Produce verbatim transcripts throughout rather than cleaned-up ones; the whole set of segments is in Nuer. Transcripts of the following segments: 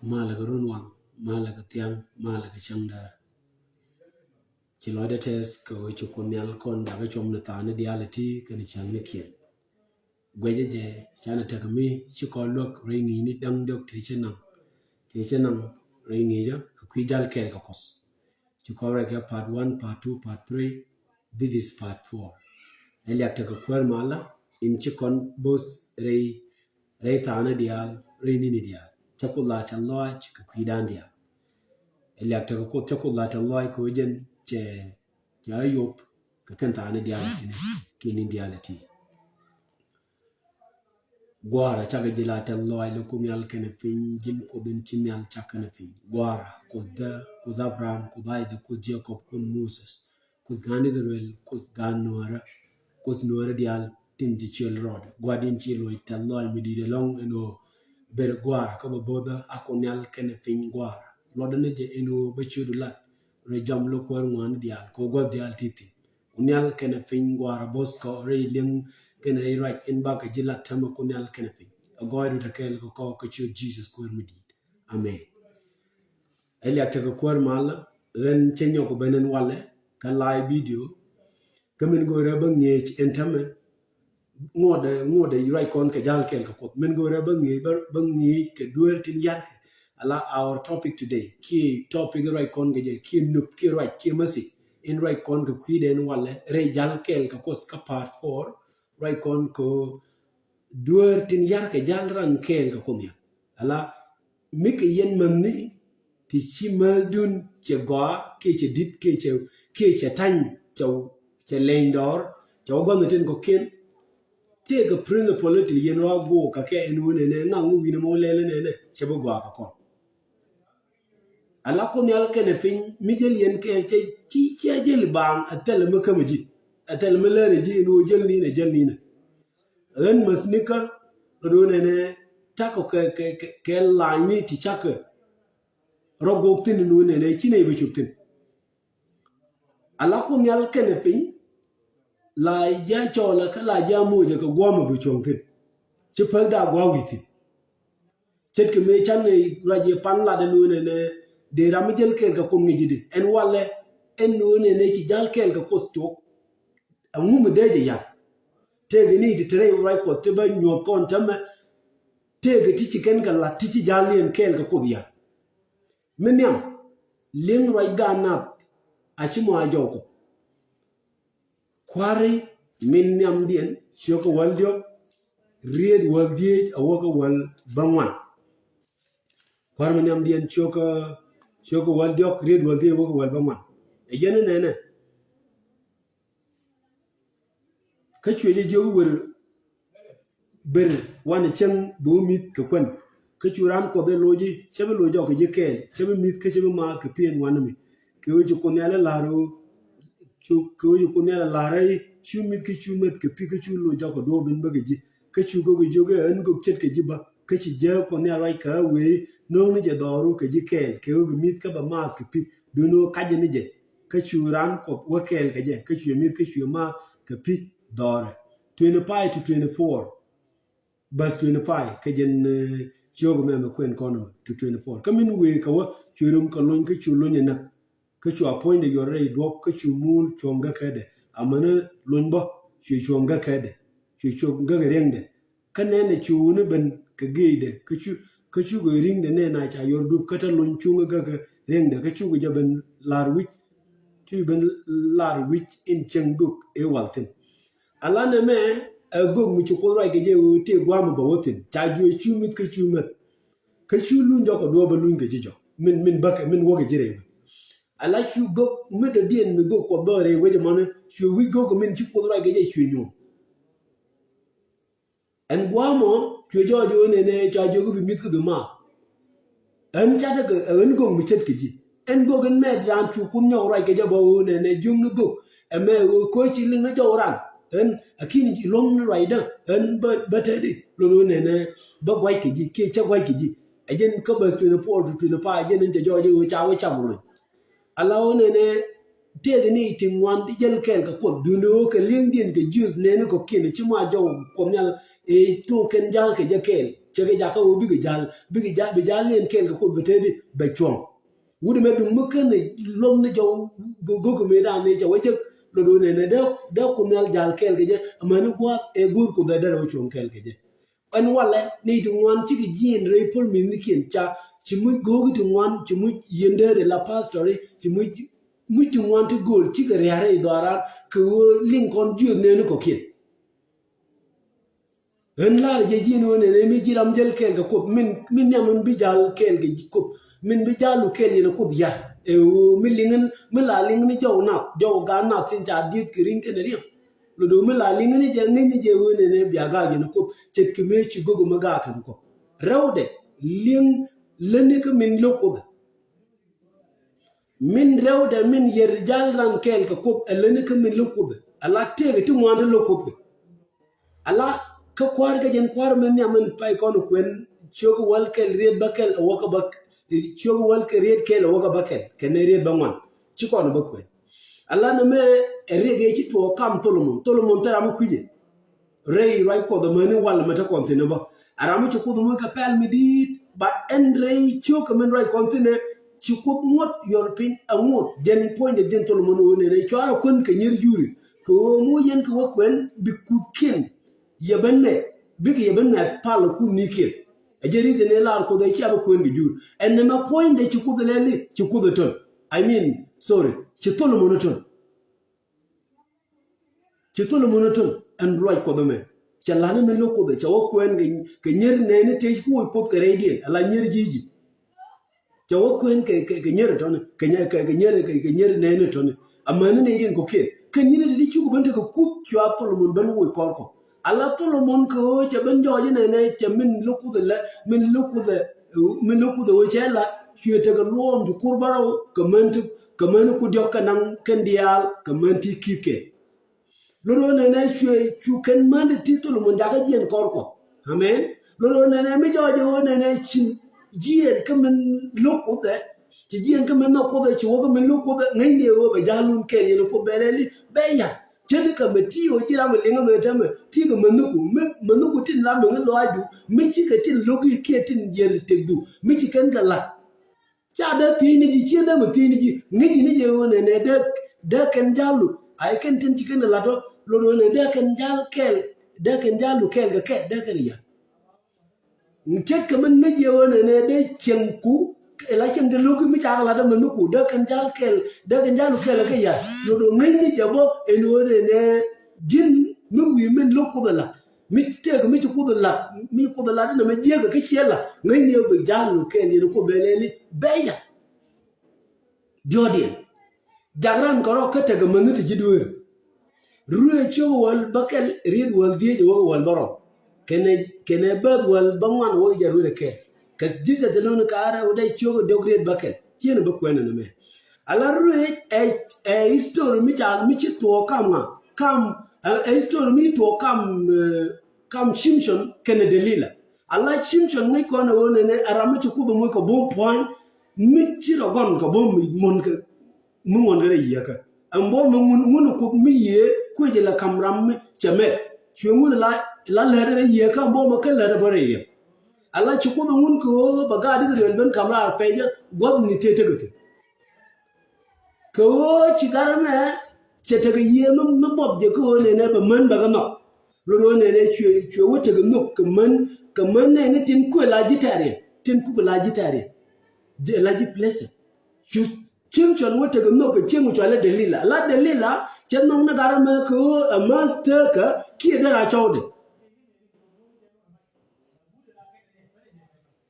Malɛ kɛ runwaŋ, malɛ kɛ thiaŋ, malɛ kɛ cäŋdäär. Ci lɔcdä tɛth kɛ ɣöö ci Kuoth Nhial kɔn jakä cuɔm ni thaani diaal iti kɛnɛ cäŋnikiɛn. Guecä jɛ canɛ tekɛ mi ci kɔn luäk rɛy ŋi̱i̱cni da̱ŋ diɔ̱k tëë cä naŋ. Tëë cä naŋ rɛy ŋi̱i̱cä kɛ kui̱ jal kɛɛl kɛ Kuoth. Ci kɔn rɛy kɛ part one, part two, part three. This is part four. Ɛ liak tekɛ kuäär malä in ci kɔn bo̱th rɛy, rɛy thaani diaal, rɛy ni̱ni diaal. Cä Kuoth la tɛth lɔaac kɛ kui̱dan diaal. Ɛ liak tekɛ Kuoth, cä Kuoth la tɛth lɔaac kɛ ɣöö jɛn cɛ, cɛ a yop kɛ kɛn thaani diaal a thi̱n kiɛ ni̱ni diaal a ti. Gua̱a̱ra cakɛ ji̱ la tɛth lɔaac, lɛ Kuoth Nhial kɛnɛ piny, ji̱n Kuoth in ci nhial cak kɛnɛ piny. Gua̱a̱ra, Kuothdä, Kuoth Abraham, Kuoth Isaac, Kuoth Jacob, Kuoth Moses, Kuoth gan Israel, Kuoth gan Nuäärä, Kuoth Nuäärä diaal tin ci ciöl rɔɔdɛ. Gua̱a̱r in ci loc tɛth lɔaac mi di̱i̱t ɛlɔ̱ŋ ɛn ɣöö ber gua̱a̱ra kä bä bo̱o̱thä a Kuoth Nhial kɛnɛ piny gua̱a̱ra. Luɔtdä ni jɛ ɛn ɣöö bä ciötdu lat rɛy jam lɔ kuäär ŋuani diaal kɛ ɣöö gua̱th diaal ti thi̱n. Kuoth Nhial kɛnɛ piny gua̱a̱ra bo̱th kɔ rɛy li̱eŋ kɛnɛ rɛy ruac in bakɛ ji̱ lat täämɛ Kuoth Nhial kɛnɛ piny. Ɛ gɔɔydu te kɛɛl kɛ kɔ kä ciöt Jesus Kuäär mi di̱i̱t. Amen. Ɛ liak tekɛ kuäär malä, ɣän cä nyɔk ben ɛn walɛ kä live video. Kä min go̱o̱rɛ bä ŋi̱eec ɛn täämɛ ŋuɔ̱tdɛ, ŋuɔ̱tdɛ ruac kɔn kɛ jal kɛɛl kɛ Kuoth. Min go̱o̱rɛ bä ŋi̱eec, bä, bä ŋi̱eec kɛ dueer tin yarkɛ. Ala our topic today kiɛ topic ruac kɔn kɛ jɛ kiɛ nup kiɛ ruac kiɛ message in ruac kɔn kɛ kui̱dɛ ɛn walɛ rɛy jal kɛɛl kɛ Kuoth kä part four. Ruac kɔn kɛ dueer tin yarkɛ jal ran kɛɛl kɛ Kuoth Nhial. Ala mi kɛ yɛn mäthni ti ci määthdun cɛ gɔaa kiɛ cɛ di̱t kiɛ cɛ, kiɛ cɛ tany cɛ, cɛ leny dɔɔr cɛ wä gua̱nh tin kɔ̱kiɛn. Tëëkɛ principle ti yɛn rɔ a guɔk kɛ kɛ ɛn ɣöö nɛnɛ ŋa̱ŋ mi wi̱n ɛmɔ lɛl nɛnɛ cɛ bi gɔaa kɛ kɔn. Ala Kuoth Nhial kɛnɛ piny mi jäl yɛn kɛɛl cɛ ci, cɛ jäl baaŋ a thɛl mi kämɛ ji̱. A thɛl mi lɛl ji̱ ɛn ɣöö jäl ninɛ, jäl ninɛ. Ɣän mäthnikä rɔ do̱n ɛnɛ takɔ kɛ, kɛ, kɛ, kɛ lanyni ti cakɛ rɔ gok thi̱n ni nɛnɛ ci nɛy bi cop thi̱n. Ala Kuoth Nhial kɛnɛ piny la jɛ cɔɔlɛ kä la jɛ moc ɛ kɛ guɔ̱mɛ bi cuɔ̱ŋ thi̱n. Ci päl da gua̱a̱ wi̱i̱ thi̱n. Ce̱tkɛ mëë can ruac yɛ pan lat ɛn ɣöö nɛnɛ dee ram mi jäl kɛɛl kɛ Kuoth ŋi̱ci di ɛn walɛ ɛn ɣöö nɛnɛ ci jal kɛɛl kɛ Kuoth tuɔk. Aŋu mi dee jɛ yal. Tëëkɛ ni ti te rɛy ruac Kuɔth ti bä nyuɔth kɔn täämɛ. Tëëkɛ ti ci kɛn kɛ lat ti ci jal yɛn kɛɛl kɛ Kuoth yal. Mi nhiam liŋ ruac gaat nath a ci mɔ a jɔw Kuɔth. Kua̱ri min nhiamdiɛn ciökä wäl diɔ̱k riet wäl dhieec a wäkä wäl bäŋuan. Kua̱r mi nhiamdiɛn ciökä, ciökä wäl diɔ̱k riet wäl dhieec wäkä wäl bäŋuan. Ɛ jɛn ni nɛnɛ. Kä cuɛ jɛ jiök wer ber wanɛ cäŋ bi wä mi̱th kɛ kuän. Kä cu raan Kuɔth ɛ loc i̱ cä bi loc jɔk kɛ ji̱ kɛɛl, cä bi mi̱th kä cä bi maath kɛ pi̱i̱n wanɛ mi. Kɛ ɣöö ci Kuoth Nhial ɛ la̱r ɣöö cu, kɛ ɣöö ci Kuoth Nhial ɛ la̱r ɛ i̱ cu mi̱th kä cu meth kɛ pi̱ kä cu loc jɔk kɛ duɔ̱ɔ̱p in bä kɛ ji̱. Kä cu gök i̱ jiök ɛ ɣän gök ce̱tkɛ ji̱ bä. Kä ci jääk Kuɔth Nhial ruac kɛ ɣä wëë no̱o̱ŋni jɛ dhɔru kɛ ji̱ kɛɛl kɛ ɣöö bi mi̱th kä bɛ maath kɛ pi̱. Duundɛ ɣöö kacɛ ni jɛ. Kä cu raan Kuɔth wä kɛɛl kɛ jɛ kä cuɛ mi̱th kä cuɛ maath kɛ pi̱ dhɔrɛ. Twenty five to twenty four. Bäth twenty five kä jɛn, eh, ciöök mɛmɛ kuɛn kɔn mɛ to twenty four. Kä min wëë kɛ wä cuɛ rum kɛ lony kä cu lony ɛ näk. Kä cu a puɔ̱nydɛ yuɔr rɛy duɔ̱p kä cu muul cuɔ̱ŋ gäkädɛ. Amäni lony bä cuɛ cuɔ̱ŋ gäkädɛ. Cuɛ cuɔ̱ŋ gäkä riɛŋdɛ. Kä nɛnɛ cu wuni ben kɛ geecdɛ kä cu, kä cu gɛ ri̱ŋdɛ nɛn a ca yuɔr dup kä te lony cuŋä gäkä riɛŋdɛ kä cu gɛ jɛ ben lar wi̱c. Cu ben lar wi̱c in cieŋ gök ëë wal thi̱n. Ala nɛmɛ ɛ gök mi ci Kuoth ruac kɛ jɛ ɣöö tëë gua̱a̱m bɛ wä thi̱n ca juɔc cu mi̱th kä cu meth. Kä cu luny jɔk kɛ duɔ̱ɔ̱p bä luny kɛ ji̱ jɔk min, min bäkɛ min wäkɛ ji̱ rɛy wec. Ala cu gök mi dɔ̱diɛn mi gök Kuɔth bä rɛy wec ɛmɔni cuɛ wi̱c gök min ci Kuoth ruac kɛ jɛ cuɛ nyuɔ̱ɔ̱ŋ. Ɛn gua̱a̱mɔ cuɛ jɔɔc ɣöö nɛnɛ ca jiök bi mi̱th kä bi maath. Ɣän ca̱tkɛ ɛ ɣän gök mi ce̱tkɛ ji̱. Ɛn gök in mɛt raan cu Kuoth nyɔk ruac kɛ jɛ bä ɣöö nɛnɛ jiökni gök. Ɛmɛ ɣöö kööc ci liŋ ni jɔw ran. Ɣän akini ci luɔ̱ŋni ruacdä. Ɣän bä, bä tɛt i̱ luɔ̱n ɣöö nɛnɛ bä gua̱c kɛ ji̱ kiɛ cä gua̱c kɛ ji̱. Ɛ jɛn kä bäth twenty four to twenty five ɛ jɛn in cɛ jɔɔc ɣöö ca wä cam luɔ̱ny. Ala ɣöö nɛnɛ tëëkɛ ni ti ŋuan ti jäl kɛɛl kɛ Kuɔth duundɛ ɣöö kɛ li̱eŋdiɛn kɛ Jews nɛɛni kɔ̱kiɛn ci ma jɔw Kuɔth Nhial ëë tuɔɔk kɛn ja̱l kɛ jɛ kɛɛl. Cɛ kɛ jakä ɣöö bikɛ jal, bikɛ jal, bi jal liɛn kɛɛl kɛ Kuoth bɛ tëëdi bɛ cuɔ̱ŋ. Wut ɛmɛ duŋ mi ken luɔ̱k ni jɔw go̱-, go̱-, go̱o̱k mëë dan ni cɛ wä jek. Lot ɣöö nɛnɛ dee, dee Kuoth Nhial jal kɛɛl kɛ jɛ. Amäni gua̱a̱th ɛ go̱o̱r Kuoth ɛ derɛ wä cuɔ̱ŋ kɛɛl kɛ jɛ. Ɛn walɛ nɛy ti ŋuan cikɛ jiɛɛn rɛy puɔ̱r mi̱thnikiɛn ca, ci muc go̱o̱ki ti ŋuan, ci muc yieen dee rɛ la pastori, ci muc, muc ti ŋuan ti gööl cikɛ ria̱r rɛy dhɔaaran kɛ ɣöö liŋ kɔn jiöth nɛɛni kɔ̱kiɛn. Ɣän la̱rä jɛ ji̱n ɣöö nɛnɛ mi ji̱ ram jäl kɛɛl kɛ Kuoth, min, min nhiam min bi jal kɛɛl kɛ Kuoth, min bi jal wä kɛɛl yɛn ɛ Kuoth ya̱r. Ɛ ɣöö mi liŋ ni, mi la liŋ ni jɔw nath, jɔw gaat nath tin ca dieth kɛ ri̱ŋ kɛnɛ riɛm. Lot ɣöö mi la liŋ ni jɛ, ŋäcni jɛ ɣöö nɛnɛ bia gaak yɛn ɛ Kuoth ce̱tkɛ mëë ci go̱o̱k ɛmɛ gaak kɛn Kuoth. Rɛwdɛ, liŋ lätni kä min lo̱k Kuoth ɛ. Min rɛwdɛ, min yɛr jal ran kɛɛl kɛ Kuoth ɛ lätni kä min lo̱k Kuoth ɛ. Ala tëëkɛ ti ŋuan ti lo̱k Kuoth ɛ. Ala kä kua̱r kɛ jɛn kua̱r min nhiam min pay kɔn kuɛn, ciök wäl kɛl riet bäkɛl ɛ wäkä bäk-, ciök wäl kɛ riet kɛl ɛ wäkä bäkɛl kɛnɛ riet bäŋuan. Ci kɔn bä kuɛn. Ala nɛmɛ ɛ riɛk ëë ci tuɔɔk kam Tholomon. Tholomon thil ram mi kui̱cɛ rɛy ruac Kuɔth amäni wal mɛ te kɔn thi̱n ɛ bä. A ram mi ci Kuoth moc kɛ pɛl mi di̱i̱t, but ɛn rɛy ciök kɛ min ruac kɔn thi̱n ɛ, ci Kuoth ŋuɔ̱t yɔr piny, a ŋuɔ̱t. Jɛn puɔ̱nydɛ jɛn Tholomon ɣöö nɛnɛ cuarɛ kuän kɛ nyier juri. Kɛ ɣöö mi wä yɛn kɛ wä kuɛn bi kuthkiɛn yɛ ben mɛ, bikɛ yɛ ben mɛ pal kuthnikiɛn. A jɛ reason ëë lar Kuoth ɛ cia bi kuɛn kɛ jur. Ɛn nɛmɛ puɔ̱nydɛ ci Kuoth ɛ lɛli, ci Kuoth ɛ tön. I mean, sorry, ci Tholomon ɛ tön. Ci Tholomon ɛ tön ɛn ruac Kuɔth ɛmɛ. Cɛ la̱t ni min lo̱k Kuoth ɛ, cɛ wä kuɛn kɛ, kɛ nyier nɛɛni tëë ci woc Kuoth kɛ rɛydiɛn, ala nyier ji̱ Egypt. Cɛ wä kuɛn kɛ, kɛ, kɛ nyier tɔni, kɛ nyɛ-, kɛ, kɛ nyier, kɛ, kɛ nyier nɛɛni tɔni. Amäni nɛy tin kɔ̱kiɛn. Kɛ nyier ti ti cuk ben tekɛ kuth cua Tholomon ben woc kɔr kɔ. Ala Tholomon kɛ ɣöö cɛ ben jɔɔc inɛnɛ cɛ min lo̱k Kuoth ɛ lɛ, min lo̱k Kuoth ɛ, min lo̱k Kuoth ɛ ɣöö cɛ lat, cuɛ tekɛ luɔɔm ti kur bärɔw, kɛ män ti, kɛ män ti kur diɔ̱k kɛ naŋ kɛn diaal, kɛ män ti ki̱th kɛ. Lot ɣöö nɛnɛ cuɛ, cu kɛn män ti Tholomon jakä jiɛn kɔr Kuɔth. Amen. Lot ɣöö nɛnɛ mi jɔɔc ɣöö nɛnɛ ci jiɛn kä min lo̱k Kuoth ɛ, ci jiɛn kä min nhɔk Kuoth ɛ, ci wä kä min lo̱k Kuoth ɛ, ŋäcni ɣöö bɛ ja̱l wun kɛɛl yɛn Kuoth bɛ lɛli bɛ ya̱r. Cä ni kɛ mɛ ti ɣöö ji̱ ram ɛ liŋ ɛmɛ täämɛ, ti kɛ mäthiku, mi mäthiku tin la mäni lɔaacdu, mi cikɛ tin lo̱ki kiɛ tin jiɛn tëkdu, mi ci kɛn kɛ la̱t. Ca dee thiec ni ji̱, ciɛ dee mi thiec ni ji̱, ŋäcni jɛ ɣöö nɛnɛ dee, dee kɛn ja̱lu, a jɛ kɛn tin ci kɛn ɛ la̱t ɔ, lot ɣöö nɛnɛ dee kɛn ja̱l kɛɛl, dee kɛn ja̱lu kɛɛl kɛ kɛ, dee kɛn ya̱r. Ce̱tkɛ min ŋäc yɛ ɣöö nɛnɛ dee cieŋku, ɛ la cieŋ ti lo̱ki mi ca kɛ la̱t ɛ mäthiku, dee kɛn ja̱l kɛɛl, dee kɛn ja̱lu kɛɛl kɛ kɛ ya̱r. Lot ɣöö ŋäcni jɛ bä ɛn ɣöö nɛnɛ ji̱n mi wi̱i̱ min lo̱k Kuoth ɛ la̱t. Mi tëëk mi ci Kuoth ɛ la̱t, mi ci Kuoth ɛ la̱t inɛ mɛ jiäkä kä ciɛ la̱t, ŋäcni ɣöö bi ja̱l wun kɛɛl yɛn Kuoth bɛ lɛli bɛ ya̱r. Diɔ̱ɔ̱kdiɛn. Jak ran kärɔ̱ kä tekɛ mäni ti ji̱ dueer. Ruëëc ciök wäl bäkɛl riet wäl dhieec wä wäl bärɔw. Kɛnɛ, kɛnɛ bäth wäl bäŋuan wä jɛ ruëëc kɛɛl. Kɛ Jesus te nööni ka̱rɛ wä dee ciök diɔ̱k riet bäkɛl. Ciɛn bi kuɛn ɛn ɛmɛ. Ala ruëëc ɛ, ɛ history mi ca, mi ci tuɔɔk kam ŋa? Kam, ɛ, ɛ history mi tuɔɔk kam, ɛ, kam Shimshon kɛnɛ Delila. Ala Shimshon ŋäc kɔn ɛ ɣöö nɛnɛ ɛ ram mi ci Kuoth ɛ moc kɛ buɔ̱m pua̱ny, mi ci rɔ gɔn kɛ buɔ̱m mi muɔ̱n kɛ, mi ŋuɔ̱n kɛ rɛy yiëëkä. Ɛn buɔ̱m mi ŋun, ŋun ɛ Kuoth mi yiëë kuecɛ la ka̱m ram mi cɛ mɛt. Cuɛ ŋun la, la lät rɛy yiëëkä, ɛn buɔ̱m ɛ kä lät ɛ bä rɛy riɛm. Ala ci Kuoth ɛ ŋun kɛ ɣöö bɛ gaat Israel ben ka̱m raar pɛcä gua̱thni tëë tekɛ thi̱n. Kɛ ɣöö ci gat ɛmɛ cɛ tekɛ yiëë mi, mi buɔth jɛ kä ɣöö nɛnɛ bɛ män bɛ kɛ nhɔk. Lot ɣöö nɛnɛ cuɛ, cuɛ wä tekɛ nhök kɛ män, kɛ män nɛni tin kuɛ la ji̱ tɛ̈riɛn, tin kukɛ la ji̱ tɛ̈riɛn. Jɛ la ji̱ pleasure. Cu Shimshon wä tekɛ nhök kɛ cieŋ cualɛ Delila. La Delila cɛ nhɔk ni gat ɛmɛ kɛ ɣöö ɛ mäth teekä kiɛ dee ra cɔwdɛ.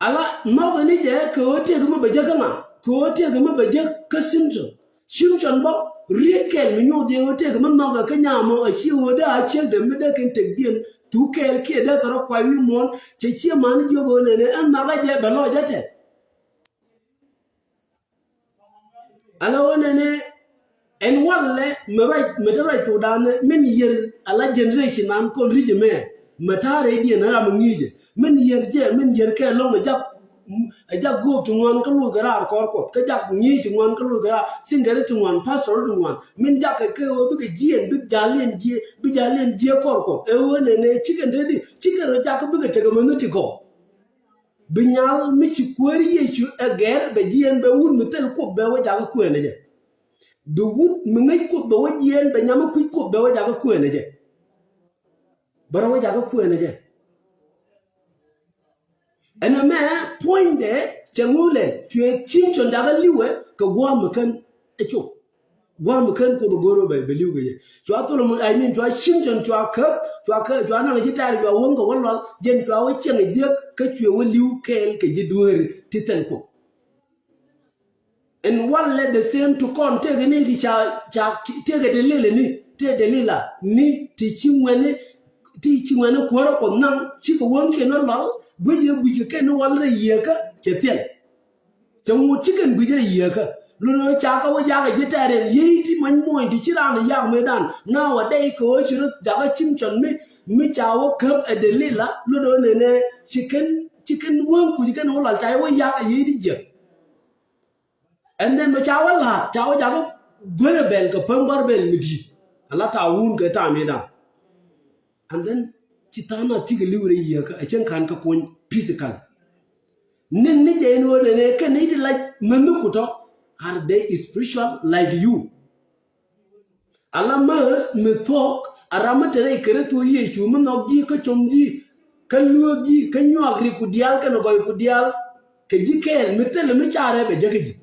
Ala nhɔkɛ ni jɛ kɛ ɣöö tëëkɛ mi bɛ jek kä ŋa? Kɛ ɣöö tëëkɛ mi bɛ jek kä Shimshon. Shimshon bä riet kɛl mi nyuɔth jɛ ɣöö tëëkɛ mi nhɔkɛ kä nyam ɔ, a ci ɣöö dee a ciekdɛ mi dee kɛn tëkdiɛn thuk kɛɛl kiɛ dee kɛ rɔ kuay wi̱i̱ muɔ̱ɔ̱n. Cɛ ciɛ man jiök ɣöö nɛnɛ ɛn nhɔkɛ jɛ bɛ lɔc ɛ tɛth. Ala ɣöö nɛnɛ ɛn walɛ mɛ ruac, mɛ te ruac thokdan min yiër ala generation an kɔn ri̱c ɛmɛ. Mɛ ta̱a̱ rɛydiɛn ɛ ram ɛ ŋi̱i̱cɛ min yiër jɛ, min yiër kɛ lɔ̱ŋ ɛ jak, ɛ jak göök ti ŋuan kä lo̱ckɛ raar kɔr Kuɔth, kä jak ŋi̱i̱c ti ŋuan kä lo̱ckɛ raar, siŋgɛri ti ŋuan, pastor ti ŋuan. Min jakä kɛ ɣöö bikɛ jiɛn, bik ja̱liɛn jiɛ, bik ja̱liɛn jiɛ kɔr Kuɔth. Ɛ ɣöö nɛnɛ cikɛ te di, cikɛ rɔ jak kä bikɛ tekɛ mäni ti gɔw. Bi nyal mi ci Kuäär Yecu ɛ gɛr bɛ jiɛn bɛ wut mi thil Kuoth bɛ wä jakä kuɛɛnɛ jɛ. Bi wut mi ŋäc Kuoth bɛ wä jiɛn bɛ nyam mi kui̱c Kuoth bɛ wä jakä kuɛɛnɛ jɛ. Bɛ rɔ wä jakä kuɛɛnɛ jɛ. Ɛn ɛmɛ puɔ̱nydɛ cɛ ŋulɛ cuɛ Cimcɔn jakä li̱wɛ kɛ gua̱a̱m mi kän ɛ cop. Gua̱a̱m mi kän Kuoth ɛ go̱r bɛ bɛ li̱w kɛ jɛ. Cua thol mɔ, I mean, cua Cimcɔn cua käp, cua käp, cua naŋ ji̱ tɛɛr cua wäŋ kɛ wä lual, jɛn cua wä cieŋ ɛ jiäk kä cuɛ wä li̱w kɛɛl kɛ ji̱ dueeri ti thil Kuoth. Ɛn walɛ the same to kɔn tëëkɛ ni ti ca, ca tëëkɛ Delila ni, tëë Delila ni ti ci ŋuɛni, ti ci ŋuɛni kuäärä Kuɔth naŋ cikɛ wäŋkiɛn ɔ lɔl guic yɛ guic kɛ kɛn ni wal rɛy Yieekä cɛ thil. Cɛ ŋut ci kɛn guic rɛy Yieekä. Lotdɛ ca kɛ wä jakä ji̱ tɛɛr ɛn yiey ti mɔny muɔny ti ci raan yak mëëdan. Nowadays kɛ ɣöö ci rɔ jakä Cimcɔn mi, mi ca wä käp ɛ Delila. Lotdɛ nɛnɛ ci kɛn, ci kɛn wäŋ kui̱c kɛn wä lɔl ca wä yak ɛ yiey ti jiäk. And then bɛ ca wä la̱a̱t ca wä jakä guerɛ bɛl kɛ päm gɔ̱r bɛl mi di̱i̱t. Ala ta̱a̱ wun kɛ ta̱a̱ mëëdan. And then ci tha̱a̱ŋ nath cikɛ li̱w rɛy Yieekä ɛ cäŋ ka̱n kä kuny physical. Ni̱n ni jɛ in ɣöö nɛnɛ kɛn ni ti lac mäni kutɔ, are they spiritual like you? Ala mäth mi thuɔ̱k a ram mi te rɛy Kritho Yecu mi nhɔk ji̱ kä com ji̱ kä luäk ji̱ kä nyuak rik ku diaal kɛnɛ gɔy ku diaal kɛ ji̱ kɛɛl mi thilɛ mi carɛ bɛ jäkä ji̱.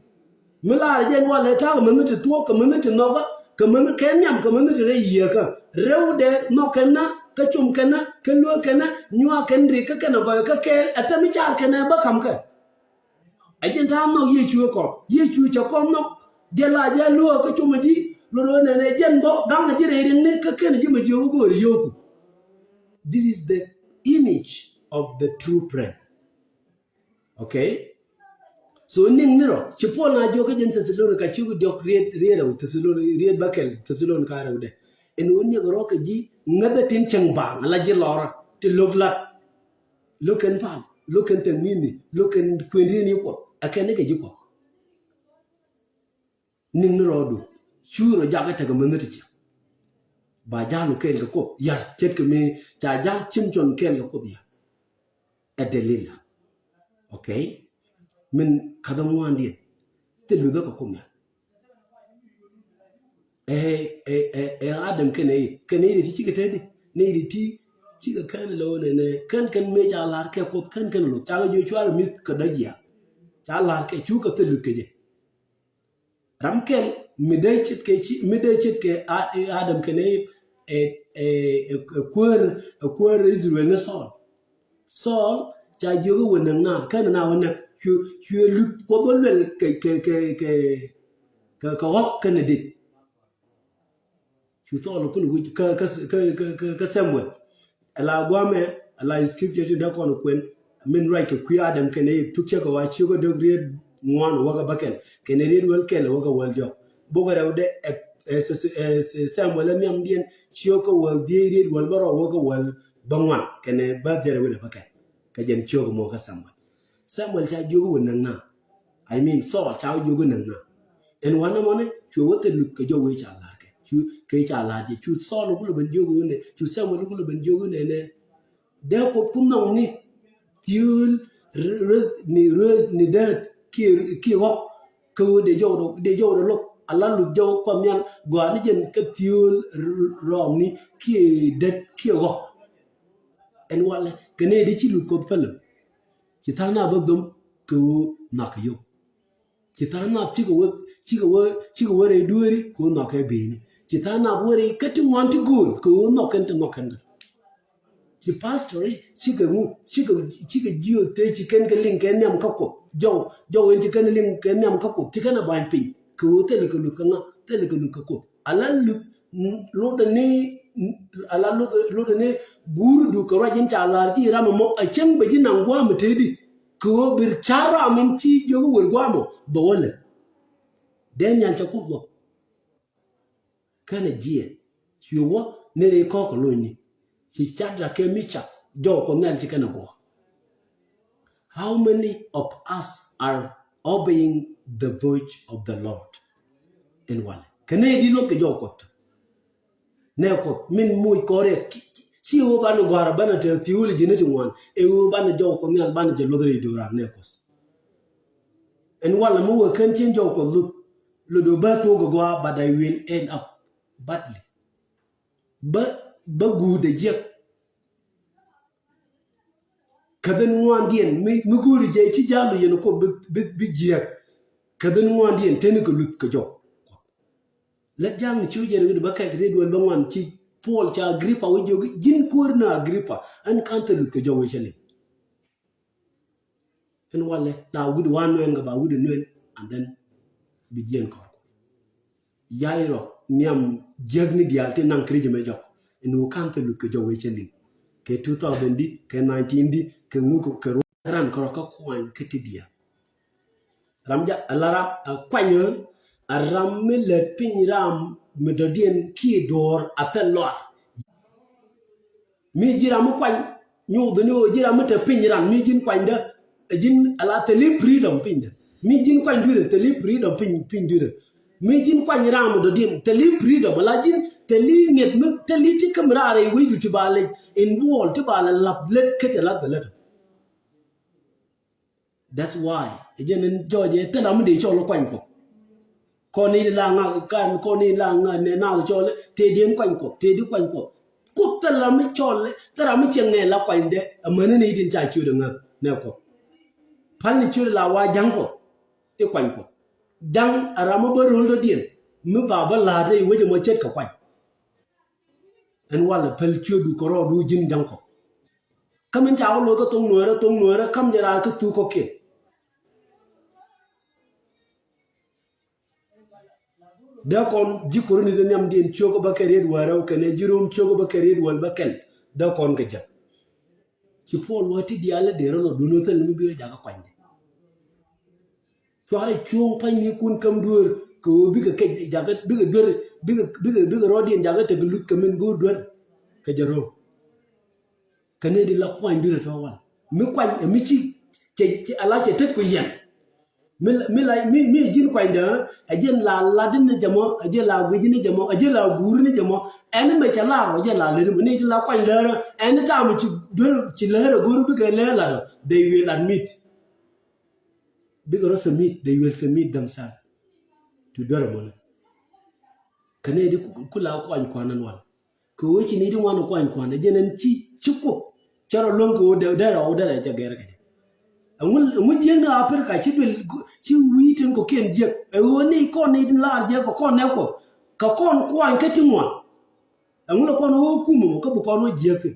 Mi laarɛ jɛ ɛn walɛ ta̱a̱ kɛ mäni ti thuɔ̱k kɛ mäni ti nhɔkä kɛ mäni kɛ nhiam kɛ mäni ti rɛy Yieekä. Rɛwdɛ nhɔk kɛn na kä com kɛn na kä luäk kɛn na nyuak kɛn rik kä kɛnɛ gɔy kä kɛɛl ɛ thil mi car kɛnɛ bä ka̱m kɛ. Ɛ jɛn ta̱a̱ nhɔk Yecu ɛ kɔn. Yecu cɛ kɔn nhɔk. Jɛ la jɛ luäk kä com ɛ ji̱ lotdɛ nɛnɛ jɛn bä gaŋ ɛ ji̱ rɛy riŋni kä kɛn ɛ ji̱ mɛ jiök go̱o̱ri yio̱o̱ku. This is the image of the true friend. Okay. So niŋ ni rɔ ci Puɔl na jiök kä jɛn Thɛthalonika ciök diɔk riet, riet rɛw Thɛthalonika riet bäkɛl Thɛthalonika rɛwdɛ. Ɛn ɣöö niɛk rɔ kɛ ji̱ ŋäthä tin cäŋ baaŋ ala ji̱ lɔrä ti lo̱k lat. Lo̱k kɛn pal, lo̱k kɛn thɛŋ ni̱ni, lo̱k kɛn kuën riet ni Kuɔth ɛ kɛn ni kɛ ji̱ Kuɔth. Niŋ ni rɔɔdu cu rɔ jakä tekɛ mäni ti ciɛ. Ba ja̱l kɛɛl kɛ Kuoth yar ce̱tkɛ mi ca ja̱l Cimcɔn kɛɛl kɛ Kuoth yar. Ɛ Delila. Okay. Min ka̱thä ŋuandiɛn thil luthä kɛ Kuoth yar. Ɛ, ɛ, ɛ, ɛ Adam kɛnɛ Iv, kɛnɛ Iv ti cikɛ teti ni Iv ti cikɛ kɛn lɛ wä nɛnɛ kɛn kɛn mëë ca la̱r kɛ Kuoth kɛn kɛn luth ca kɛ jiök cua rɔ mi̱th kɛ dɔ̱ jiath. Ca la̱r kɛ cu kɛ thil luth kɛ jɛ. Ram kɛl mi dee ce̱tkɛ ci, mi dee ce̱tkɛ A-, Adam kɛnɛ Iv, ɛ, ɛ, ɛ, ɛ kuäär, ɛ kuäär Israel ni Saul. Saul ca jiök i̱ wä näk na, kɛn na wä näk. Cuɛ, cuɛ luth Kuoth wä luɛl kɛ, kɛ, kɛ, kɛ, kɛ, kɛ ɣɔk kɛnɛ dit. Cu Saul kulɛ wi̱c kä, kä, kä, kä, kä, kä Samuel. Ala guamɛ, ala scripture ti dee kɔn kuɛn. Min ruac kɛ kui̱ Adam kɛnɛ Iv, tuk cɛ kɛ wa ciök kä dök riet ŋuan wäkä bäkɛl kɛnɛ riet wäl kɛl wäkä wäl diɔk. Bok rɛw dɛ ɛ, ɛ, ɛ, ɛ Samuel ɛ nhiamdiɛn ciök kä wäl dhieec riet wäl bärɔw wäkä wäl bäŋuan kɛnɛ bä dhɛrɛ wi̱dɛ bäkɛl. Kä jɛn ciök mɔ kä Samuel. Samuel ca jiök wä näk na. I mean, Saul ca wä jiök wä näk na. Ɛn wanɛ mɔnɛ, cuɛ wä thil luth kɛ jɔw wee ca la̱r kɛ. Cu, kɛ ca la̱r jɛ. Cu Saul kulɛ ben jiök wä nɛ. Cu Samuel kulɛ ben jiök wä nɛ nɛ. Dee Kuoth ku nhɔk ni. Thiöl, r-, r-, ni röth, ni däät, kiɛ, kiɛ ɣɔk. Kä ɣöö dee jɔw dee, dee jɔw dee lo̱k. Ala luth jɔw Kuɔth Nhial. Gɔaa ni jɛn kä thiöl, r-, r-, rɔɔm ni, kiɛ däät, kiɛ ɣɔk. Ɛn walɛ, kɛ nɛy ti ci luth Kuɔth päl. Ci tha̱a̱ŋ nath bä dhom kɛ ɣöö nhɔakɛ yio̱w. Ci tha̱a̱ŋ nath cikɛ wä, cikɛ wä, cikɛ wä rɛy dueeri kɛ ɣöö nhɔakɛ bieyni. Ci tha̱a̱ŋ nath wä rɛy kä ti ŋuan ti gööl kɛ ɣöö nhɔk kɛn ti nhɔk kɛn kɛ. Ci pastori cikɛ ŋu, cikɛ, cikɛ jiöth tëë ci kɛn kɛ liŋ kɛ nhiam kä Kuoth. Jɔw, jɔw in ci kɛn liŋ kɛ nhiam kä Kuoth, ci kɛn a ba̱ny piny. Kɛ ɣöö thilɛ kɛ luth kɛ ŋa, thilɛ kɛ luth kɛ Kuoth. Ala luth, lotdɛ ni, ala lotdɛ, lotdɛ ni guurdu kɛ ruac in ca la̱r ji̱ ram ɛmɔ a cäŋ bɛ ji̱ naŋ gua̱a̱m ɛ tëëdi. Kɛ ɣöö bir ca̱r ram in ci jiök i̱ wer gua̱a̱m ɔ bɛ wä lɛ. Daniel cɛ Kuoth wä. Kɛnɛ jiɛn. Cuɛ wä ni rɛy kɔ̱k kɛ lonyni. Ci Shadrach kɛ Meshach jɔw Kuɔth Nhial ci kɛn ɛ guɔ. How many of us are obeying the voice of the Lord? In walɛ. Kɛ nɛy di luɔth kɛ jɔw Kuɔth tɔ. Nɛ Kuɔth min moc kɔrɛ ki, ki, Ci ɣöö banɛ gɔ̱a̱r banɛ te theology ni ti ŋuan. Ɛ ɣöö banɛ jɔw Kuɔth Nhial banɛ jɛ luɔth rɛy do̱ran nɛ Kuɔth. Ɛn walɛ mi wee kän cien jɔw Kuɔth luth. Luth ɣöö bä tuɔɔk ɛ gɔaa, but I will end up badly. Bä, bä guut ɛ jiɛk. Kä dhin ŋuandiɛn mi, mi go̱o̱ri jɛ ci jal yɛn Kuoth bi, bi, bi jiɛk. Kä dhin ŋuandiɛn teni kɛ luth kɛ jɔw. Lät ja̱a̱ŋ ni ci wä jɛ rɛ wi̱dɛ bä kɛl riet wäl bä ŋuan ci Puɔl ca Agripa wä jiök ji̱n kuäär ni Agripa, ɛn ka̱n thil luth kɛ jɔw wecä liŋ. Ɛn walɛ la wi̱dɛ wa nuɛn kɛ ba wi̱dɛ nuɛn, and then bi jiɛn kɔr. Yairɔ nhiam jiäkni diaal ti naŋ Kritho mɛ jɔk. Ɛn wä ka̱n thil luth kɛ jɔw wecä liŋ. Kɛ two thousand di, kɛ nineteen di, kɛ ŋuk kɛ ruac ran kärɔ kä kuany kä ti diaal. Ram ja, a la ram, a kuany ɣä, a ram mi lät piny ram mi dɔ̱diɛn kiɛ duɔ̱ɔ̱r a thil lɔar. Mi ji̱n ram mi kuany, nyuuth ni ɣöö ji̱n ram mi te piny ran, mi ji̱n kuanydä, a ji̱n a la thil i̱ freedom pinydä. Mi ji̱n kuany dui̱rä, thil i̱ freedom piny, piny dui̱rä. Mi ji̱n kuany ram mi dɔ̱diɛn, thil i̱ freedom, a la ji̱n, thil i̱ ŋiɛth mi, thil i̱ ti käm raar i̱ wecdu ti ba lɛ involve, ti ba lɛ lath lät kä ti lath lät. That's why ɛ jɛn in jɔɔc ɛ thil ram mi dee cɔl kuany Kuɔth. Kɔn in la ŋa kan, kɔn in la ŋa nɛ naath cɔl tëë diɛn kuany Kuɔth, tëë di kuany Kuɔth. Kuoth thil ram mi cɔl, thil ram mi cieŋ ŋɛ la kuany dɛ, amäni ni itin ca ciöt ɛ ŋäth nɛ Kuɔth. Pal ni ciöt la wa ja̱ŋ Kuɔth i̱ kuany Kuɔth. Ja̱ŋ a ram mi bä ro̱l dɔ̱diɛn mi ba bä la̱a̱t rɛy wecä mɔ ce̱tkɛ kuany. Ɛn walɛ päl ciötdu kɛ rɔɔdu ji̱n ja̱ŋ Kuɔth. Kä min ca wä lo̱c kä thoŋ nuäärä, thoŋ nuäärä ka̱m jɛ raar kä thuk kɔ̱kiɛn. Dee kɔn ji̱ Korinth nhiamdiɛn ciök bä kɛ riet wäl rɛw kɛnɛ ji̱ Rom ciök bä kɛ riet wäl bä kɛl. Dee kɔn kɛ jɛ. Ci Puɔl wä ti diaal dee rɔ nɔ duno thil mi bi wä jakä kuany dee. Cuarɛ cuɔ̱ŋ pa̱nynikun käm dueer kɛ ɣöö bikɛ kɛ jakä, bikɛ duer, bikɛ, bikɛ, bikɛ rɔɔdiɛn jakä tek luth kɛ min go̱o̱r duer kɛ jɛ ro̱o̱. Kɛ nɛy di la kuany duer ɛ tɔ̱ wal mi kuany ɛ mi ci, cɛ, cɛ, ala cɛ tet ku yɛn. Mi, mi la, mi, mi ji̱n kuany dee ɛ jɛn la lat ni jɛ mɔ, ɛ jɛn la guic ni jɛ mɔ, ɛ jɛn la guur ni jɛ mɔ. Ɛn mɛ cɛ lar ɔ jɛ la lät mɔ nɛy di la kuany lärä ɛn ta̱a̱ mi ci duer ci lärä go̱o̱r bikɛ lär lat ɔ, they will admit. Bikɛ rɔ submit, they will submit themselves to duer ɛmɔnɛ. Kɛ nɛy di ku, ku la kuany kuan ɛn wal. Kɛ ɣöö ci nɛy di ŋuan kuany kuan ɛ jɛn ɛn ci, ci Kuoth cɛ rɔ luäŋ kɛ ɣöö dee, dee rɔ, dee rɔ jɛ gɛr kɛ jɛ. Ɛŋu, ɛŋu jiäkni Aprika ci duel, ci wi̱i̱ tin kɔ̱kiɛn jiäk. Ɛ ɣöö ni kɔn nɛy di lar jiäk kɛ kɔn nɛ Kuɔth. Kɛ kɔn kuany kä ti ŋuan. Ɛŋu lɛ kɔn ɣöö kumɛ mɔ kä bi kɔn ɣöö jiäk thi̱n.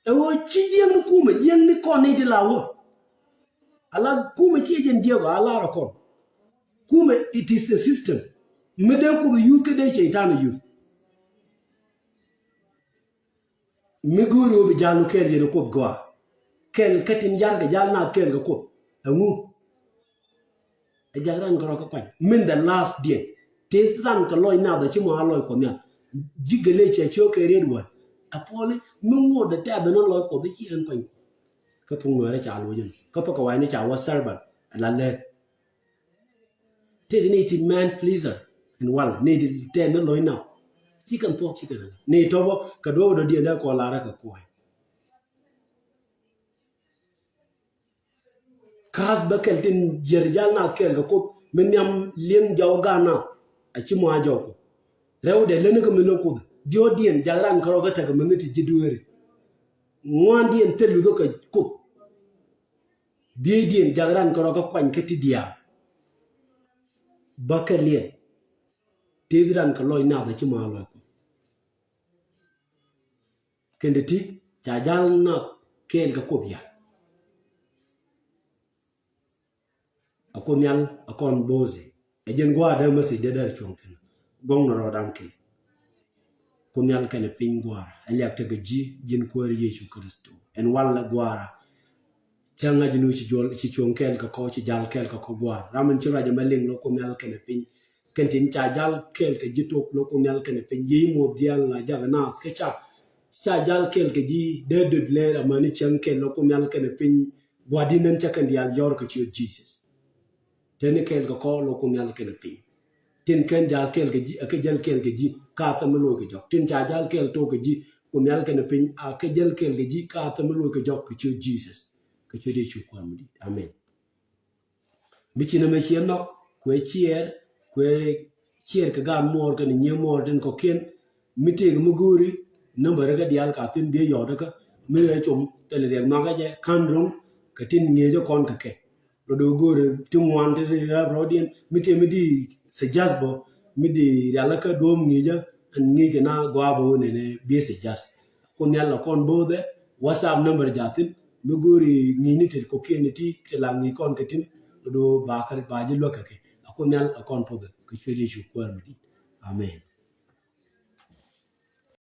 Ɛ ɣöö ci jiäkni kumɛ, jiäkni kɔn ni ti la wä. Ala kumɛ ci jɛn jiäk ɣöö a lar ɛ kɔn. Kumɛ, it is a system. Mi dee Kuoth ɛ yuth kä dee cɛy-tan ɛ yuth. Mi go̱o̱ri ɣöö bi jal wä kɛɛl yɛn ɛ Kuoth gɔaa. Kɛɛl kä tin yarkɛ jal naath kɛɛl kɛ Kuoth. Ɛŋu? Ɛ jak ran kɛ rɔ kä kuany min the last diɛn. Tëë ran kɛ lɔc nath a ci mɔ a lɔc Kuɔth Nhial. Ji̱ Galatia ciök kɛ riet wäl. A Puɔli mi ŋot dee tɛth ni lɔc Kuɔth i̱ ci ɛn kuany. Kä thok nuɛɛrɛ ca loc in kä thok kɛ wa̱i̱ni ca wä servant. Ɛ la lɛth. Tëë ni ti man pleaser in wal ni ti tɛth ni lɔc nath. Ci kɛn thuɔk ci kɛn ala ni tɔpɔ kɛ duɔ̱p dɔ̱diɛn dee kɔ larä kɛ kuɔy. Ka̱a̱th bä kɛl tin jiɛt jal naath kɛɛl kɛ Kuoth mi nhiam li̱eŋ jɔw gaat naath a ci mɔ a jɔw Kuoth. Rɛwdɛ lätni kä mi lo̱k Kuoth diɔ̱ɔ̱kdiɛn jak ran kärɔ̱ kä tekɛ mäni ti ji̱ dueeri. Ŋuandiɛn thil luthä kɛ Kuoth. Bieydiɛn jak ran kärɔ̱ kä kuany kä ti diaal. Bä kɛ liɛl tëëth ran kɛ lɔc naath a ci mɔ a lɔc Kuoth. Kɛn ti ti ca jal nath kɛɛl kɛ Kuoth ya. A Kuoth Nhial a kɔn bo̱o̱thi. Ɛ jɛn gua̱a̱r dee message dee dee cuɔ̱ŋ thi̱n. Gɔŋ ni rɔɔdan kɛl. Kuoth Nhial kɛnɛ piny gua̱a̱r. Ɛ liak tekɛ ji̱, ji̱n Kuäär Yecu Kritho. Ɛn walɛ gua̱a̱ra. Cä ŋa̱c ni ci juɔl, ci cuɔ̱ŋ kɛɛl kɛ kɔ, ci jal kɛɛl kɛ kɔ gua̱a̱r. Ram in ci ruac ɛmɛ liŋ lɔ Kuoth Nhial kɛnɛ piny. Kɛn tin ca jal kɛɛl kɛ ji̱ tok lɔ Kuoth Nhial kɛnɛ piny. Yiey muɔth diaal la jak naath kä ca, ca jal kɛɛl kɛ ji̱ dee döt lɛɛr amäni cäŋ kɛɛl lɔ Kuoth Nhial kɛnɛ piny. Gua̱di̱n ɛn cä kɛn diaal yɔr kɛ ciöt Jesus. Teni kɛɛl kɛ kɔ lɔ Kuoth Nhial kɛnɛ piny. Tin kɛn jal kɛɛl kɛ ji̱, ɛ kɛ jal kɛɛl kɛ ji̱ ka thɛm mi loc kɛ jɔk. Tin ca jal kɛɛl tok kɛ ji̱ Kuoth Nhial kɛnɛ piny a kɛ jäl kɛɛl kɛ ji̱ ka a thäm mi luɔc kɛ jɔk kɛ ciöt Jesus. Kɛ ciöt Yecu Kuäär mi di̱i̱t. Amen. Mi ci nɛmɛ ciɛ nhɔk kuɛ ciɛɛr kuɛ ciɛɛr kɛ gaat muɔɔr kɛnɛ nyiee muɔɔr tin kɔ̱kiɛn. Mi tëëk mi go̱o̱ri nambärä kɛ diaal ka thi̱n biɛ yɔɔt kä mi ɣɛ com thilɛ riɛk nhɔakä jɛ ka̱n ro̱ŋ kɛ tin ŋi̱eecä kɔn kɛ kɛ. Rɔ do̱ go̱o̱ri ti ŋuan ti rɛp rɔ̱diɛn mi tëë mi di suggest bä mi di rialikä duɔ̱ɔ̱m ŋi̱eecä ɛn ŋi̱eec kɛ na gɔaa bä wä nɛnɛ biɛ suggest. Kuoth Nhial la kɔn bo̱o̱thɛ WhatsApp number jathin mi go̱o̱ri ŋi̱i̱ni ti kɔ̱kiɛn ti ti la ŋi̱i̱c kɔn kɛ tin. Rɔ do̱ ba kɛ ba ji̱ luäk kɛ kɛ a Kuoth Nhial la kɔn pothɛ kɛ ciöt Yecu Kuäär mi di̱i̱t. Amen.